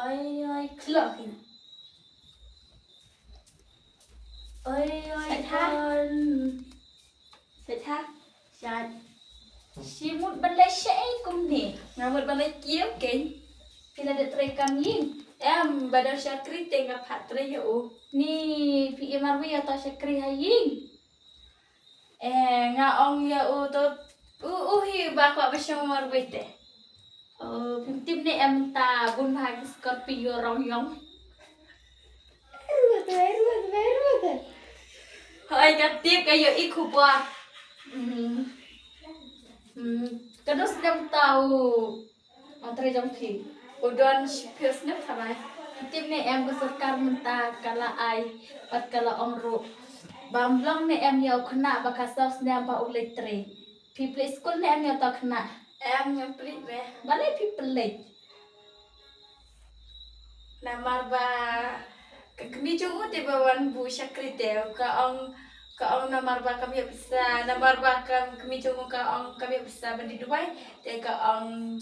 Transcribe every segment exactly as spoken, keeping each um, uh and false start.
Oi, oi, klok hi. Oi, oi, Sait ha. Don. Sait ha. Sait. Shi mut ban leh shaei kumne. Nga mut ban leh kiew kein. Phi la da trei kam ïing? Em, ba don shakri te nga phah trei ïa u. Ni phi i marwei ïa uto shakri ha ïing. Eh, nga ong ïa u to, u, u hi ba kwah ba shong marwei te. Oh, phim tip ne em mynta bun bha ki Scorpio rong ïong. Ruh te, ruh te, ruh te. Hooid, ka tip ka ïohi khubor. Hmm. Hmm. Ka dos ne em mynta u Ong trei jong phi. U don shiphew snem tharai. Tip ne em ka sorkar mynta ka la ai bad ka la ong ruh ba ym long ne em ïa u khynnah ba ka saw snem ba u leit trei. Phi plie skul ne em ïa uta u khynnah? Em, ngam plie re. Balei phi plie? Namar ba ka kmie jong u te ba wan buh shakri te ka ong, ka ong namar ba kam ïoh pisa, namar ba ka kmie jong u ka ong kam ïoh pisa ban dih duwai te ka ong,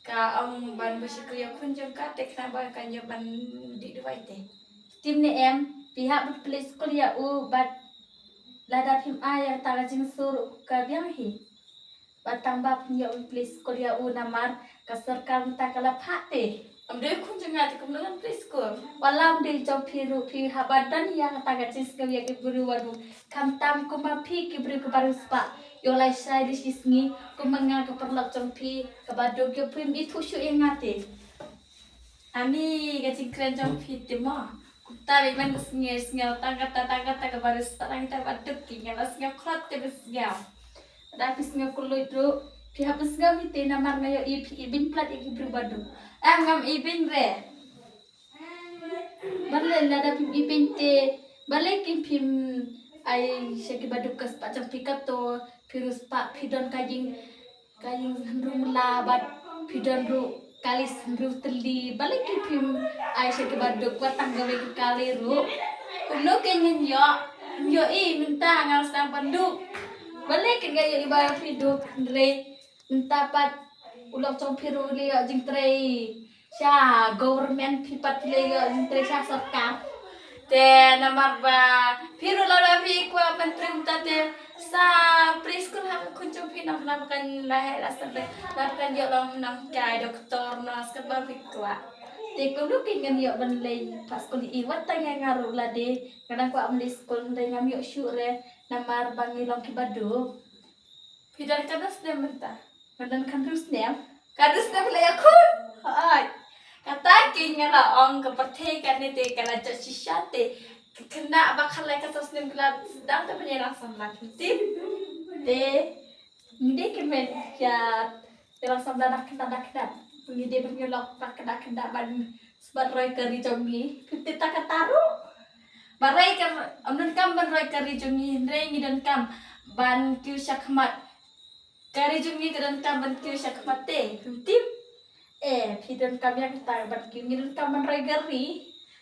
ka ong ban buh shakri ïa u khun jong ka te khnang ba kan ïoh ban dih duwai te. Tip ne em, phi hap ban plie skul ïa u bad lada phim ai ïa kata ka jingsngew ruh ka biang hi. Bad tang ba phin ïoh ban plie skul ïa u namar ka sorkar mynta ka la phah te. Ym dei khun jong nga te kumno ngan plie skul. Wat la ym dei jong phi ruh phi haba don ïa kata ka jingsngew ïa ki briew baroh. Khamtam kumba phi ki briew kiba riewspah. Ïoh lashai da shi sngi kumba nga ka paralok jong phi kaba duk ïoh phim ithuh shuh ïa nga te. Ani ka jingkren jong phi te mo. Kumta ba i ban sngew sngew tang kata tang kata kaba riewspah tang kata ba duk ki nga la sngew khlot te ba sngew. Lada phi sngew kylluid ruh phi hap ban sngew hi te namar nga ïohi phi ibeiñ palat ïa ki briew ba duk. Em, ngam ibeiñ re. Balei lada phim ibeiñ te balei kin phim ai sha ki ba duk ka spah jong phi kato phi riewspah phi don ka jing ka ïing hynriew mla bad phi don ruh kali hynriew tylli balei kin phim ai sha ki ba duk wat tang kawei ka kali ruh. Kumno kein ngan ïoh, ïohi mynta nga sdang ban duk. Balei kein nga ïohi ba phi duk hynrei mynta pat u lok jong phi ruh u leit ïoh jingtrei sha government phi pat leit ïoh jingtrei sha sorkar. Te namar ba phi ruh lada phi kwah ban trei mynta te sa plie skul ha ka khun jong phi namar kan la heh la sat namar kan ïoh long nonghikai doktor nurse katba phi kwah. Te kumno kein ngan ïoh ban leit phah skul ïa i wat tang ïa nga ruh lade nga dang kwah ban leit skul hynrei ngam ïoh shuh re namar ba ngi long kiba duk. Phi don katno snem mynta? Nga don khathynriew snem. Khathynriew snem phi la ïoh khun? Hooid. Kata kein nga la ong ka pyrthei kane te ka la jot shisha te. Ka khynnah ba khatlai ka saw snem ka la sdang te ban ïalang samla, phi tip? Te ngi dei ki met ïa ïalang samla da khynnah da khynnah. Ngi dei ban ïalok da khynnah khynnah ban sbat roi ka ri jong ngi. Phi tip ta kata ruh. Ba roi ka, ym donkam ban roi ka ri jong ngi hynrei ngi donkam ban kiew shakhmat. Ka ri jong ngi ka donkam ban kiew shakhmat te, phim tip? Eh, phi donkam ïa kata ban kiew, ngi donkam ban roi ka ri.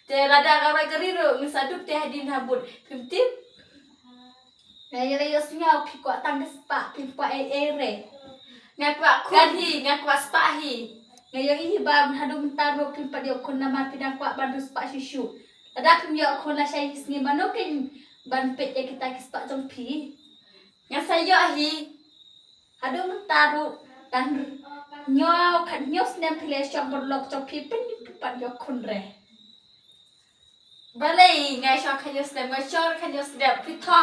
Te lada ka roi ka ri ruh ngi sa duk te hadien habud, phim tip? Nga ïa la ïohsngew phi kwah tang ka spah, phim kwah ei ei re. Nga kwah khun hi, nga kwah spah hi. Nga ïohi hi ba haduh mynta ruh phim pat ïoh khun namar phi dang kwah ban riewspah shuh shuh. Lada phim ïoh khun lashai hi sngi mano kein ban peit ïa kita ki spah jong phi. Nga sa ïoh hi. Haduh mynta ruh dang hynñiew khathynñiew snem phi la shong bad u lok jong phi pyn pat ïoh khun re. Balei nga shong khathynñiew snem, nga shong khathynñiew snem phi thok